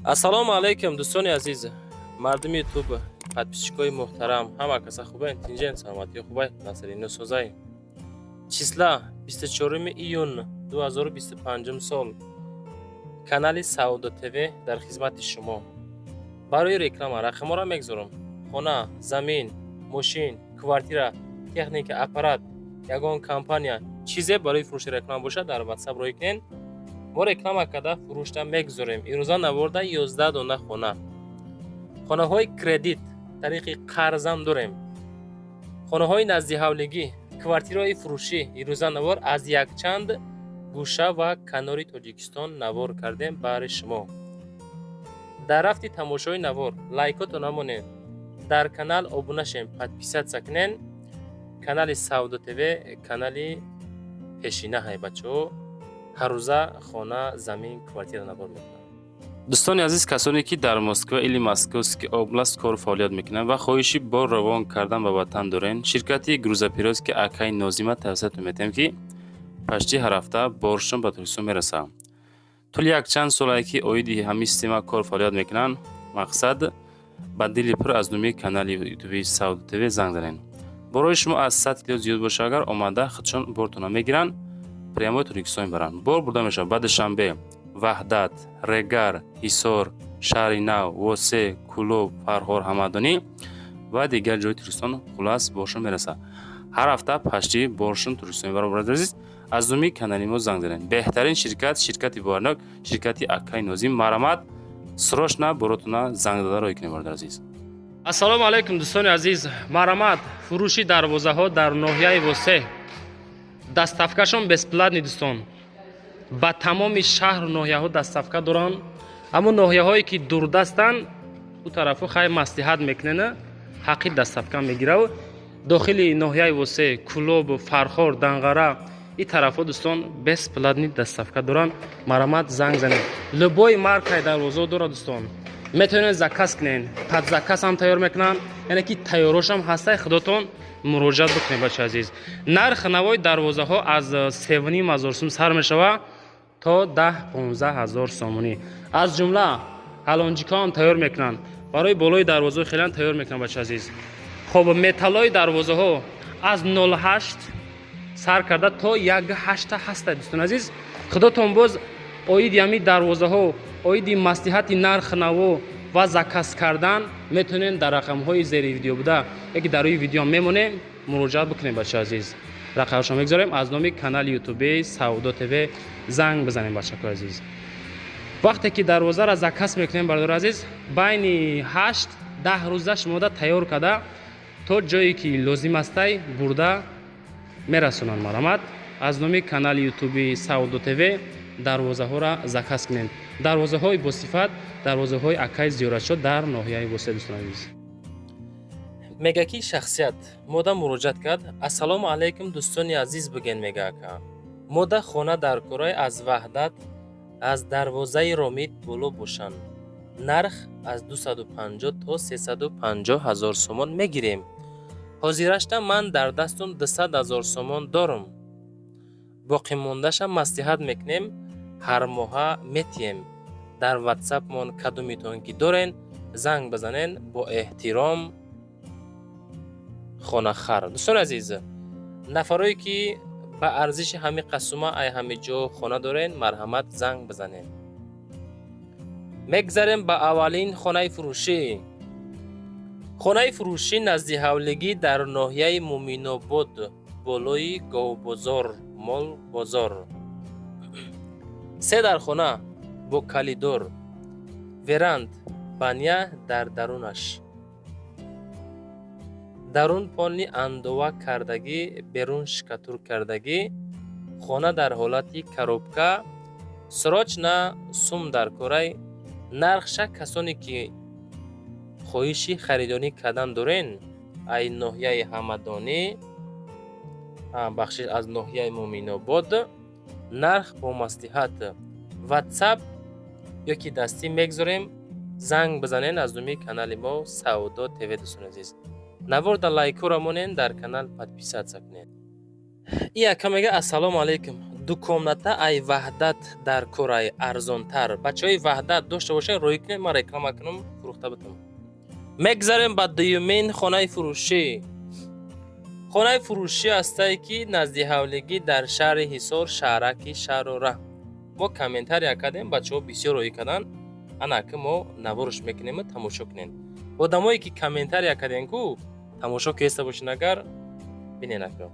Ассалому алайкум, дӯстони азиз, мардуми Ютуб, подписчикои муҳтарам, ҳама каса хубен, тинҷен, саломатӣ хубай, насрину созай. Числа 24 июн 2025 сол, канали Савдо ТВ дар хизмати шумо. Барои реклама рақамҳоро мегузорам. Хона, замин, мошин, квартира, техника, аппарат, ягон компания, чизе барои фурӯши реклама бошад, дар Ватсап рӯй кунед, мо реклама карда фурӯшта мегузорем. Имрӯза наворда 11 дона хона, хонаҳои кредит, тариқи қарзам дорем, хонаҳои наздиҳавлигӣ, квартираҳои фурӯшӣ. Имрӯза навор аз якчанд гӯша ва канори Тоҷикистон навор кардем баҳри шумо. Дар рафти тамошои навор лайкото намонед, дар канал обуна шем, подписаться кунен. Канали Савдо ТВ канали пешина ҳай, бачаҳо, ҳаррӯза хона, замин, квартира навор мекунад. Дӯстони азиз, касоне ки дар Москва или Московский область кору фаъолият мекунанд ва хоҳиши бор равон кардан ба ватан дорен, ширкати грузоперевозки акаи Нозима тавсиятон метиҳем, ки почти ҳар ҳафта боршон ба Тоҷикистон мерасад. Тӯли якчанд солае ки оиди ҳамин система кор фаъолият мекунанд. Мақсад, ба дили пур аз номи канали Ютуби Савдо ТВ занг занед. Борои шумо аз 100 кило зиёд боша агар, омада худшон бортона мегиранд, прямой Тоҷикистон мебаранд. Бор бурда мешавад ба Душанбе, Ваҳдат, Регар, Ҳисор, Шаҳри Нав, Восе, Кӯлоб, Фархор, Ҳамадонӣ ва дигар ҷои Тоҷикистон. Хулас, боршон мерасад, ҳар ҳафта почти боршон Тоҷикистон мебаранд. Бародари азиз, аз номи канали мо занг занед. Беҳтарин ширкат, ширкати боварнок, ширкати акаи Нозим. Марҳамат, срочно боротона занг зада рой кунед, бародари азиз. Ассалому алайкум, дӯстони азиз. Марҳамат, фурӯши дарвозаҳо дар ноҳияи Восе, доставкашон бесплатный. Дӯстон, ба тамоми шаҳру ноҳияҳо доставка доранд, аммо ноҳияҳое ки дурдастанд, ӯ тарафу хай маслиҳат мекунена, ҳаққи доставка мегирав. Дохили ноҳияи Восе, Кӯлобу, Фархор, Данғара, ин тарафҳо, дӯстон, бесплатный доставка доранд. Марҳамат, занг занед. Любой маркаи дарвозаҳо дорад, дӯстон, метавонед заказ кунед, под заказ ҳам тайёр мекунанд, яъне ки тайёрошам ҳастай, худотон муроҷиат бикунед, бача азиз. Нарх навои дарвозаҳо аз 3,5 ҳазор сум сар мешавад то 10-15 ҳазор сомонӣ. Аз ҷумла ҳалонҷикҳоам тайёр мекунанд, барои болои дарвозаҳо хелан тайёр мекунанд, бача азиз. Хоб, металлои дарвозаҳо аз 08 сар карда то 1,8 ҳаста. Дӯстон азиз, худотон боз оиди ҳамин дарвозаҳо, оиди маслиҳати нарх наво ва заказ кардан метавонем дар рақамҳои зери видео буда яки дар рӯи видео мемонем, муроҷиат бикунем. Бача азиз, рақамашо мегузорем. Аз номи канали Ютуби Савдо ТВ занг бизанем, бачакои азиз. Вақте ки дарвозаро заказ мекунем, бародари азиз, байни 8-10 рӯза шумода тайёр карда, то ҷое ки лозим астай бурда мерасонанд. Марҳамат, аз номи канали Ютуби Савдо ТВ дарвозаҳоро заказ кунем. Дарвозаҳои босифат, дарвозаҳои акаи Зиёратшо дар ноҳияи Восе, дӯстони азиз. Мега ки шахсият мода муроҷиат кард. Ассалому алайкум, дӯстони азиз, биген, мега, ака, мода хона дар кораи аз Ваҳдат, аз дарвозаи Ромит боло бошанд, нарх аз 250 то 350 ҳазор сомон мегирем. Ҳозирашта ман дар дастум 200 ҳазор сомон дорам, боқимондаша маслиҳат мекунем, ҳар моҳа метиҳем. Дар Ватсапмон кадомитон ки дорен, занг бизанен. Бо эҳтиром, хонахар. Дӯстони азиз, нафарое ки ба арзиши ҳамин қасума ай ҳами ҷо хона дорен, марҳамат, занг бизанед. Мегзарем ба аввалин хонаи фурӯшӣ. Хонаи фурӯшӣ наздиҳавлигӣ дар ноҳияи Муминобод, болои говбозор, молбозор, се дархона бо коридор, веранда, баня дар дарунаш, дарун полный андова кардагӣ, берун штукатур кардагӣ. Хона дар ҳолати коробка. Срочно сум дар корай. Нархша, касоне ки хоҳиши харидорӣ кардан дорен, ай ноҳияи Ҳамадонӣ, бахшиш, аз ноҳияи Муминобод, нарх бо маслиҳат. Ватсап ё ки дастӣ мегузорем, занг бизанен. Аз номи канали мо Савдо ТВ. Дӯстони азиз, наворда лайкҳоро монен, дар канал подписаться кунед. И ака мега: «Ассалому алайкум, Ду комната ай Ваҳдат дар корай, арзонтар. Бачаҳои Ваҳдат дошта бошед, роҳӣ кунед, ман реклама кунам, фурӯхта битам. Мегзарем ба дуюмин хонаи фурӯшӣ. Хонаи фурӯшӣ ҳастае, ки назди ҳавлигӣ дар шаҳри Ҳисор, шаҳраки Шарора. Мо комментария кардем, бачаҳо бисёр роҳӣ карданд. Ана ки мо наворш мекунем, тамошо кунед. Одамое ки комментария кардем ку, тамошо кеста бошед, агар бинен. Ака,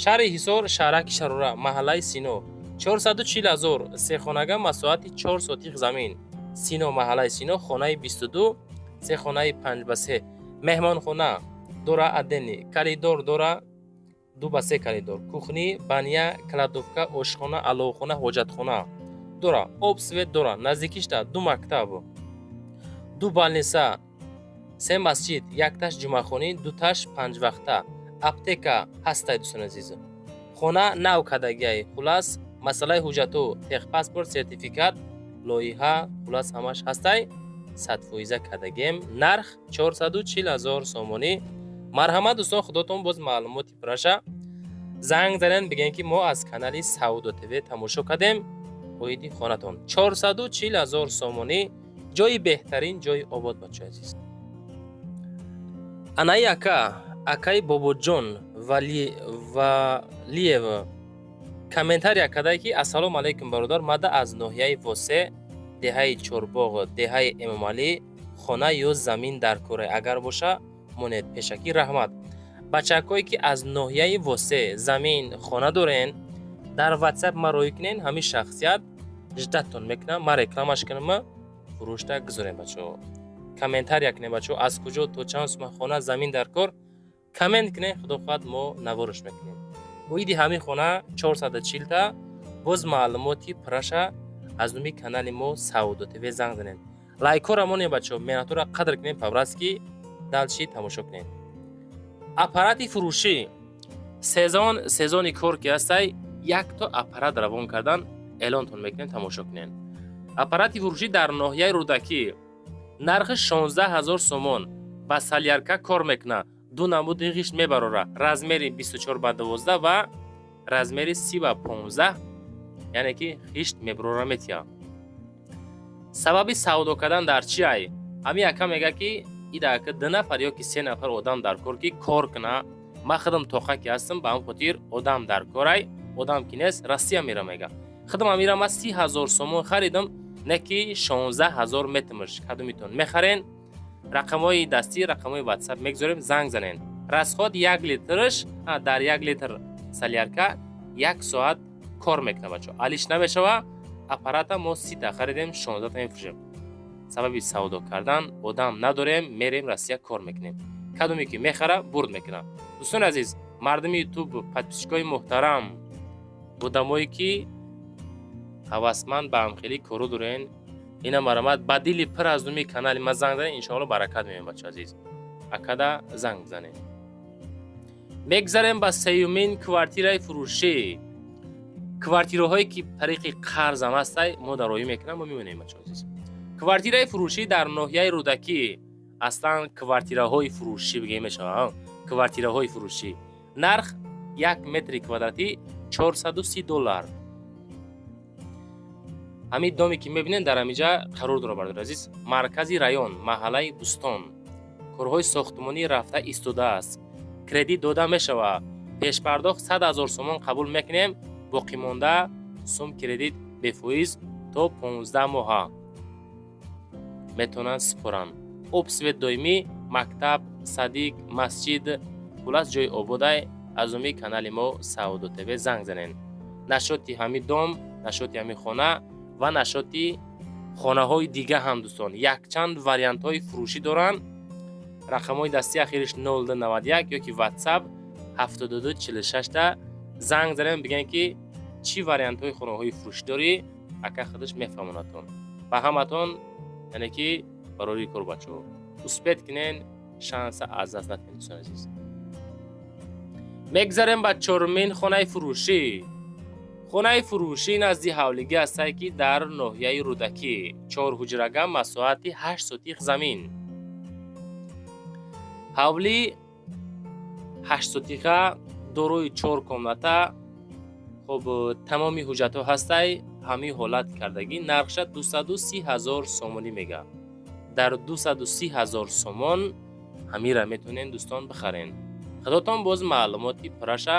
шаҳри Ҳисор, шаҳраки Шарора, маҳаллаи Сино, 440 000, сехонага, масоҳати 4 сотих замин. Сино, маҳаллаи Сино, хонаи 22, се хонаи 5 ба 3, меҳмонхона дора, отдельный коридор дора, 2 ба 3 коридор, кухня, баня, кладовка, ошхона, аловхона, ҳоҷатхона дора, об, свет дора. Наздикишта ду мактаб, ду больница, се масҷид, якташ ҷумъахонӣ, дуташ панҷвақта, аптека ҳастай. Дӯстони азиз, хона нав кардагиай. Хулас, масъалаи ҳуҷҷату техпаспорт, сертификат, лоиҳа, хулас, ҳамаш ҳастай, 100% кардагием. Нарх 440 000 сомонӣ. Марҳамат, дӯстон, худотон боз маълумоти пурраша занг занен, бигӯен, ки мо аз канали Савдо ТВ тамошо кардем. Оиди хонатон 440 000 сомонӣ, ҷои беҳтарин, ҷои обод. Бачаи азиз, анаи ака, акаи Бобоҷон Валиев комментария кардае, ки: «Ассалому алайкум, бародар, мада аз ноҳияи Восе, деҳаи Чорбоғ, деҳаи Эмомалӣ хона ё замин дар кора, агар боша, монед, пешакӣ раҳмат». Бачакҳое ки аз ноҳияи Восе замин, хона дорен, дар Ватсап ма роҳӣ кунен, ҳамин шахсият ждать тон мекунам, ман рекламаш кунам, фурӯшта гузорем. Бачаҳо, комментария кунем. Бачаҳо, аз куҷо, то чанд сума хона, замин дар кор, коммент кунем, худо хоҳад, мо наворш мекунем. Оиди ҳамин хона 440 та боз маълумоти пурраша аз номи канали мо Савдо ТВ занг занед. Лайкҳоро монем, бачаҳо, меҳнатҳоро қадр кунем, по-братски дальше тамошо кунем. Аппарати фурӯшӣ, сезон, сезони кор ки ҳастай, якто аппарат равон кардан, эълонтон мекунем, тамошо кунем. Аппарати фурӯшӣ дар ноҳияи Рӯдакӣ, нархи 16 ҳазор сомон, ба солярка кор мекунад, ду намуди ғишт мебарора, размери 24 ба 12 ва размери 30 ба 15, яъне ки ғишт мебарора метиҳад. Сабаби савдо кардан дар чи ай? Ҳамин ака мега, ки идака ду нафар ё ки се нафар одам дар кор, ки кор куна. Ман худам тоқа ки ҳастам, ба ҳам хотир одам дар корай. Одам ки нест, Россия мера, мега. Худам амира ман 30 000 сомон харидам, не ки 16 000 метимаш. Кадомитон мехарен, рақамҳои дастӣ, рақамҳои Ватсап мегузорем, занг занен. Расход як литрш, дар як литр солярка як соат кор мекунад, бачо, алиш намешава. Аппарата мо 30-та харидем, 16-та мефурӯшем. Сабаби савдо кардан одам надорем, мерем Россия, кор мекунем. Кадоме ки мехара, бурд мекунад. Дӯстони азиз, мардуми Ютуб, подписчикои муҳтарам, одамое ки ҳавасманд ба ҳамхелӣ кору дорен, ина марамат ба дили пир аз номи канали ма занг занед, иншоалло баракат меоем. Бачо азиз, акада занг бизанед. Мегзарем ба сеюмин квартираи фурӯшӣ. Квартираҳое ки тариқи қарзам ҳастай, мо дароӣ мекунам, мо мебинем. Бачо азиз, квартираи фурӯшӣ дар ноҳияи Рӯдакӣ, аслан квартираҳои фурӯшӣ бигем мешавад. Квартираҳои фурӯшӣ, нарх як метри квадратӣ 430 доллар. Ҳамин доме ки мебинед, дар ҳаминҷа қарор дорад. Бародари азиз, маркази район, маҳаллаи Бӯстон, корҳои сохтмонӣ рафта истодааст. Кредит дода мешавад, пешпардохт 100 000 сомон қабул мекунем, боқимонда сум кредит бефоиз то 15 моҳа метавонанд супоранд. Об, свет доимӣ, мактаб, садик, масҷид, хулас, ҷои ободай. Аз номи канали мо Савдо ТВ занг занед. Насчёти ҳамин дом, насчёти ҳамин хона ва насчёти хонаҳои дига ҳам, дӯстон, якчанд вариантҳои фурӯшӣ доранд. Рақамҳои дастӣ ахириш 0291 ё ки Ватсап 7246-та занг занем, бигӯем, ки чӣ вариантҳои хонаҳои фурӯшӣ дорӣ, ака худаш мефаҳмонадтон. Ба ҳаматон, яъне ки, барори кор, бачаҳо, успеть кунен, шанса аз даст натиҳед. Дӯстони азиз, мегзарем ба чорумин хонаи фурӯшӣ. Хонаи фурӯшӣ назди ҳавлигӣ ҳастае, ки дар ноҳияи Рӯдакӣ, чор ҳуҷрага, масоҳати 8 сотих замин, ҳавлӣ 8 сотиха, дорои чор комната. Хуб, тамоми ҳуҷҷатҳо ҳастай, ҳамин ҳолат кардагӣ. Нархша 230 ҳазор сомонӣ мега. Дар 230 ҳазор сомон ҳамира метавонен, дӯстон, бихарен. Худотон боз маълумоти пурраша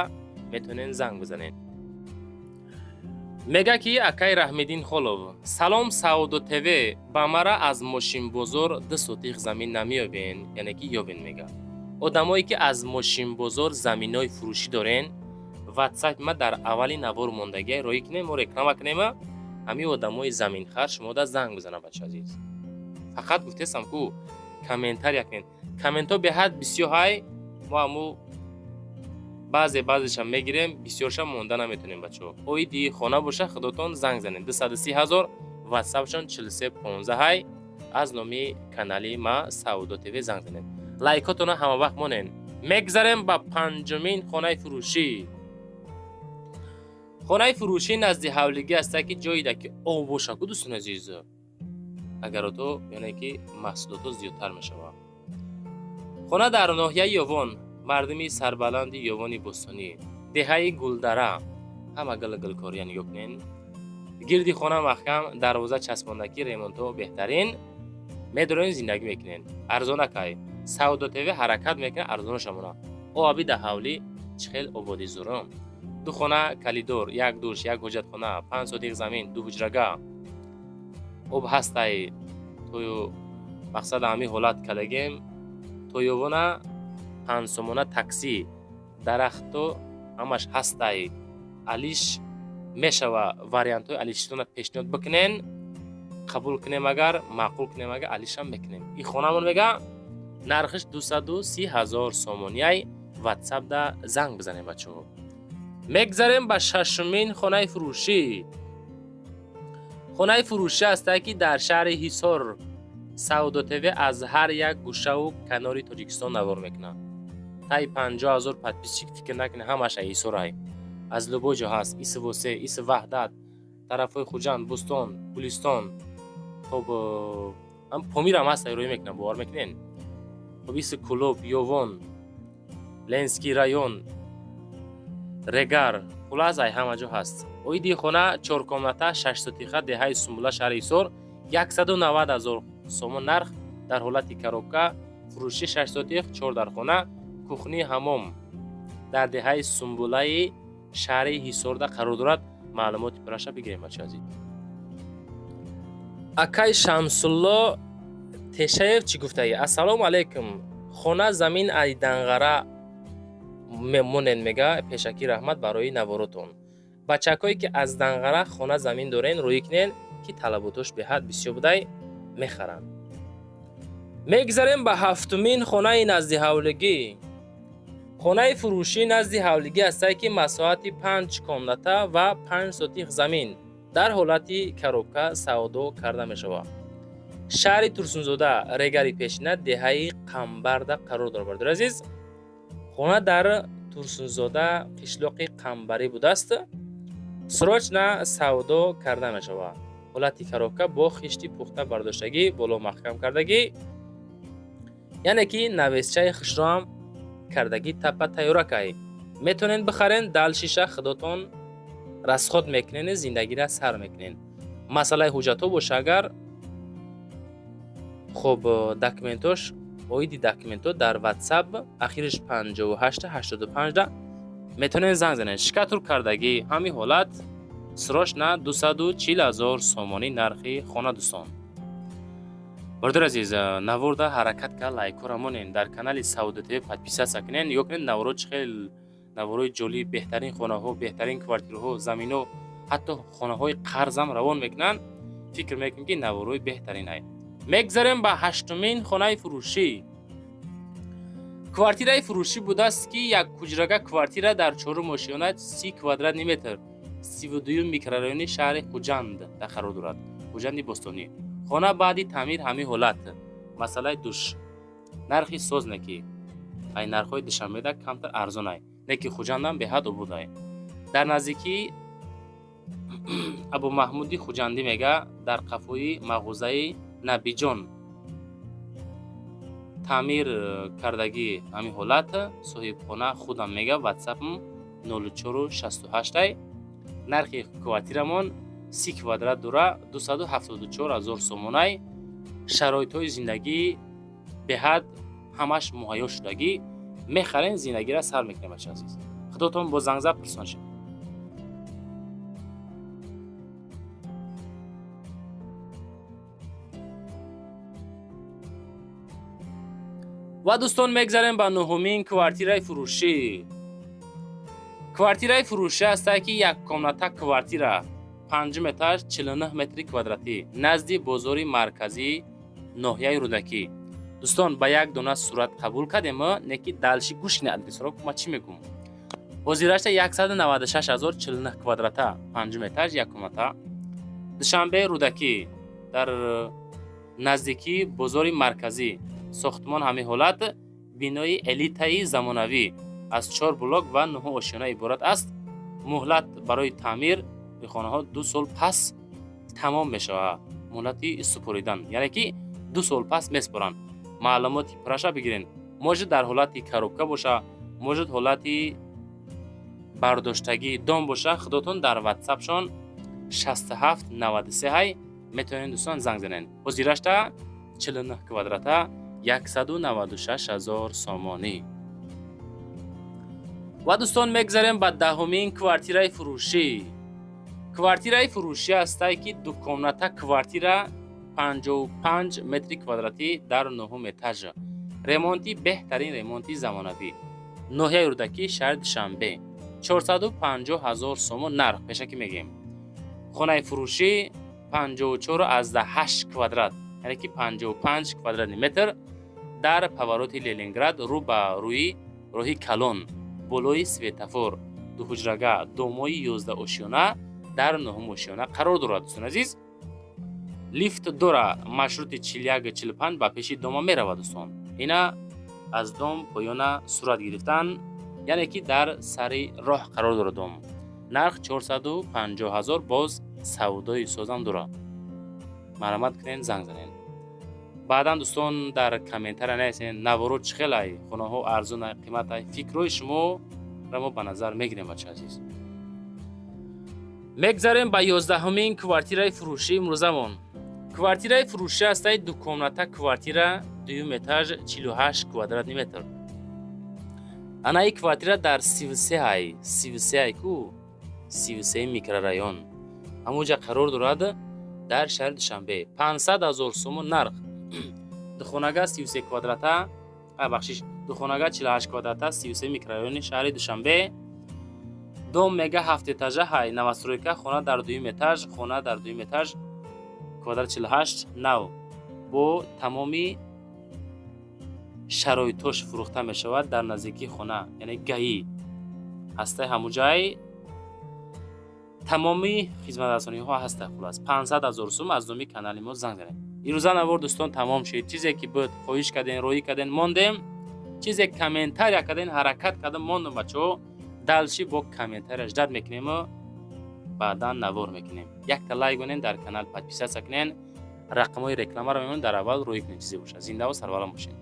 метавонен занг бизанед. Мега ки акай Раҳмиддин Холов: «Салом, Саодо ТВ, ба мара аз мошинбозор 2 сотих замин намеёбен, яъне ки ёбен?» Мега, одамое ки аз мошинбозор заминҳои фурӯшӣ дорен, Ватсапи ма дар аввали навор мондагия, роҳӣ кунем, мо реклама кунема. Ҳамин одамои заминхар шумода занг бизана. Бача азиз, фақат гуфтесам ку, комментария кунед. Комментҳо беҳад бисёр ҳай, мо ҳаму баъзе баъзеша мегирем, бисёрша монда наметонем. Бачаҳо, оиди хона боша, худотон занг занед: 230 ҳазор, ватсапшон 43 15 ҳай. Аз номи канали ма Саудо ТВ занг занед. Лайкотона ҳама вақт монен. Мегзарем ба панҷумин хонаи фурӯшӣ. Хонаи фурӯшӣ назди ҳавлигӣ аста, ки ҷоида ки об боша ку, дӯстони азиз, агарото, яъне ки маҳсулото зиёдтар мешавад. Хона дар ноҳияи Ёвон, мардуми сарбаланди Ёвони бостонӣ, деҳаи Гулдара. Ҳама гил гилкория нигоҳ кунен. Гирди хона маҳкам, дарвоза часпондакӣ, ремонтҳо беҳтарин. Медорен, зиндагӣ мекунен. Арзонакай, Савдо ТВ ҳаракат мекунад арзонашамона. Оби да ҳавлӣ чӣ хел ободи зурум. Ду хона, коридор, як душ, як ҳоҷатхона, 5 сотих замин, ду ҳуҷрага, об ҳастай. Тою мақсад ҳамин ҳолат кардагем. То Ёвона 5 сомона такси, дарахто ҳамаш ҳастай. Алиш мешава, вариантҳои алишитона пешниҳод бикунен, қабул кунем. Агар маъқул кунем, агар алишам мекунем. Ин хонамон, мега, нархиш 230 ҳазор сомонияй. Ватсапда занг бизанем, бачаҳо. Мегзарем ба шашумин хонаи фурӯшӣ. Хонаи фурӯшӣ ҳастае, ки дар шаҳри Ҳисор. Савдо ТВ аз ҳар як гӯшаву канори Тоҷикистон навор мекунад. Таи 50 000 подписчик фикр накунед, ҳамаша Ҳисорай. Аз любой ҷо ҳаст: иси Восе, иси Ваҳдат, тарафҳои Хуҷанд, Бӯстон, Гулистон. Хоб, Помирам ҳаст, рӯй мекунам, бовар мекунен. Хоб, иси Кӯлоб, Ёвон, Ленинский район, Регар, хулас, ай ҳама ҷо ҳаст. Оиди хона: чоркомната, 6 сотиха, деҳаи Сумбула, шаҳри Ҳисор, 190 000 сомон нарх, дар ҳолати коробка фурӯшӣ, 6 сотих, чор дархона, кухни, ҳамом, дар деҳаи Сумбулаи шаҳри Ҳисорда қарор дорад. Маълумоти пурраша бигирем, бача азиз. Акай Шамсулло Тешаев чӣ гуфтаи? «Ассалому алайкум, хона замин ай Данғара монен», мега. «Пешакӣ раҳмат барои наворотон. Бачакҳое ки аз Данғара хона замин дорен, рӯӣ кунен, ки талаботош беҳад бисёр будай, мехаранд». Мегзарем ба ҳафтумин хонаи назди ҳавлигӣ. Хонаи фурӯшӣ назди ҳавлигӣ ҳастае, ки масоҳати панҷ комната ва 5 сотих замин, дар ҳолати коробка савдо карда мешавад. Шаҳри Турсунзода, Регари пешина, деҳаи Қамбарда қарор дорад. Бардори азиз, хона дар Турсунзода, қишлоқи Қамбарӣ будааст. Срочно савдо карда мешавад. Ҳолати коробка, бо хишти пухта бардоштагӣ, боло маҳкам кардагӣ, яъне ки навесчаи хишроам кардагӣ, тапа тайёракай. Метавонед бихарен, дальшиша худотон расход мекунен, зиндагира сар мекунен. Масъалаи ҳуҷҷатҳо боша агар, хоб, документош, оиди документҳо дар Ватсап ахириш 58 85 метавонед занг занед. Штукатур кардагӣ, ҳамин ҳолат, срочно 240 ҳазор сомонӣ нархи хона. Дӯстон, бародари азиз, наворда ҳаракат ка лайкора монен, дар канали Савдо ТВ подписаться кунен. Нигоҳ кунед наворо, чӣ хел наворои ҷолиб, беҳтарин хонаҳо, беҳтарин квартираҳо, заминҳо, ҳатто хонаҳои қарзам равон мекунанд. Фикр мекунем, ки наворои беҳтаринай. Мегзарем ба ҳаштумин хонаи фурӯшӣ. Квартираи фурӯшӣ будааст, ки як ҳуҷрага квартира дар чорум ошёна, 30 квадратный метр, 32-юм микрорайони шаҳри Хуҷанд дар қарор дорад, Хуҷанди бостонӣ. Хона баъди таъмир ҳамин ҳолат, масъалаи душ, нархи соз не ки ай нархҳои Душанбеда камтар арзонай, не ки Хуҷандам беҳад ободай. Дар наздикии Абумаҳмуди Хуҷандӣ, мега, дар қафои мағозаи Набиҷон, таъмир кардагӣ, ҳамин ҳолат. Соҳибхона худам, мега, ватсапм 0468. Нархи квартирамон 30 квадрат дора, 274 ҳазор сомонай. Шароитҳои зиндагӣ беҳад ҳамаш муҳайё шудагӣ. Мехарен, зиндагиро сар мекунем, бача азиз. Худотон бо зангза пурсон шед. Ва, дӯстон, мегзарем ба нуҳумин квартираи фурӯшӣ. Квартираи фурӯшӣ ҳастае, ки яккомната квартира, панҷум этаж, 49 метри квадратӣ, назди бозори марказии ноҳияи Рӯдакӣ. Дӯстон, ба як дона сурат қабул кардем, не ки дальше гӯш кунед адресро, ма чӣ мегӯм. Ҳозирашта 196 ҳазор, 49 квадрата, панҷум этаж, яккомната, Душанбе, Рӯдакӣ, дар наздикии бозори марказӣ. Сохтмон ҳамин ҳолат, бинои элитаи замонавӣ аз чор блок ва нуҳу ошёна иборат аст. Муҳлат барои таъмир хонаҳо 2 сол пас тамом мешавад, муҳлати супоридан, яъне ки 2 сол пас месупоранд. Маълумоти пурраша бигирен. Может, дар ҳолати коробка боша, может, ҳолати бардоштагии дом боша. Худотон дар ватсапшон 67 93 ҳай, метавонед, дӯстон, занг занед. Ҳозирашта 49 квадрата, 196 ҳазор сомонӣ. Ва, дӯстон, мегзарем ба 10-умин квартираи фурӯшӣ. Квартираи фурӯшӣ ҳастае, ки дукомната квартира, 55 метри квадратӣ, дар нуҳум этаж, ремонти беҳтарин, ремонти замонавӣ, ноҳияи Рӯдакӣ, шаҳри Душанбе, 450 ҳазор сомон нарх пешакӣ мегӯем. Хонаи фурӯшӣ 54,8 квадрат, яъне ки 55 квадратный метр, дар повороти Ленинград, рӯ ба рӯи роҳи калон, болои светофор, дуҳуҷрага, домои 11 ошёна, дар нуҳум ошёна қарор дорад. Дӯстони азиз, лифт дора, маршрути 41 45 ба пеши дома меравад. Дӯстон, ина аз дом поёна сурат гирифтан, яъне ки дар сари роҳ қарор дорад дом. Нарх 450 ҳазор, боз савдои созам дорад. Марҳамат кунед, занг занед. Баъдан, дӯстон, дар комментария нависед, наворо чӣ хелай, хонаҳо арзонай, қиматай. Фикрҳои шуморо мо ба назар мегирем, бача азиз. Мегзарем ба 11-умин квартираи фурӯшии имрӯзамон. Квартираи фурӯшӣ ҳастаи дукомната квартира, дуюм этаж, 48 квадратный метр. Анаи квартира дар 33 ҳай, 33 ҳай ку, 33 микрорайон, ҳамонҷа қарор дорад, дар шаҳри Душанбе, 500 ҳазор сомон нарх. Духонага 33 квадрата, бахшиш, духонага 48 квадрата, 33 микрорайони шаҳри Душанбе. Дом мега ҳафт этажа ҳай, новостройка, хона дар дуюм этаж, хона дар дуюм этаж, квадрат 48, нав, бо тамоми шароитош фурӯхта мешавад. Дар наздикии хона, яъне ГАИ ҳастаи, ҳамуҷай тамоми хизматрасониҳо ҳаста. Хулас, 500 ҳазор сум. Аз номи канали мо занг занед. Ирӯза навор, дӯстон, тамом шуд. Чизе ки буд, хоҳиш кардем, роҳӣ кардем, мондем. Чизе комментария кардем, ҳаракат кардем, мондем. Бачаҳо, дальше бо комментария ждать мекунему, баъдан навор мекунем. Якта лайк кунен, дар канал подписаться кунен, рақамҳои рекламаро мемонем, дар аввал рӯй кунед. Чизе бошад, зиндаву сарбаланд бошед.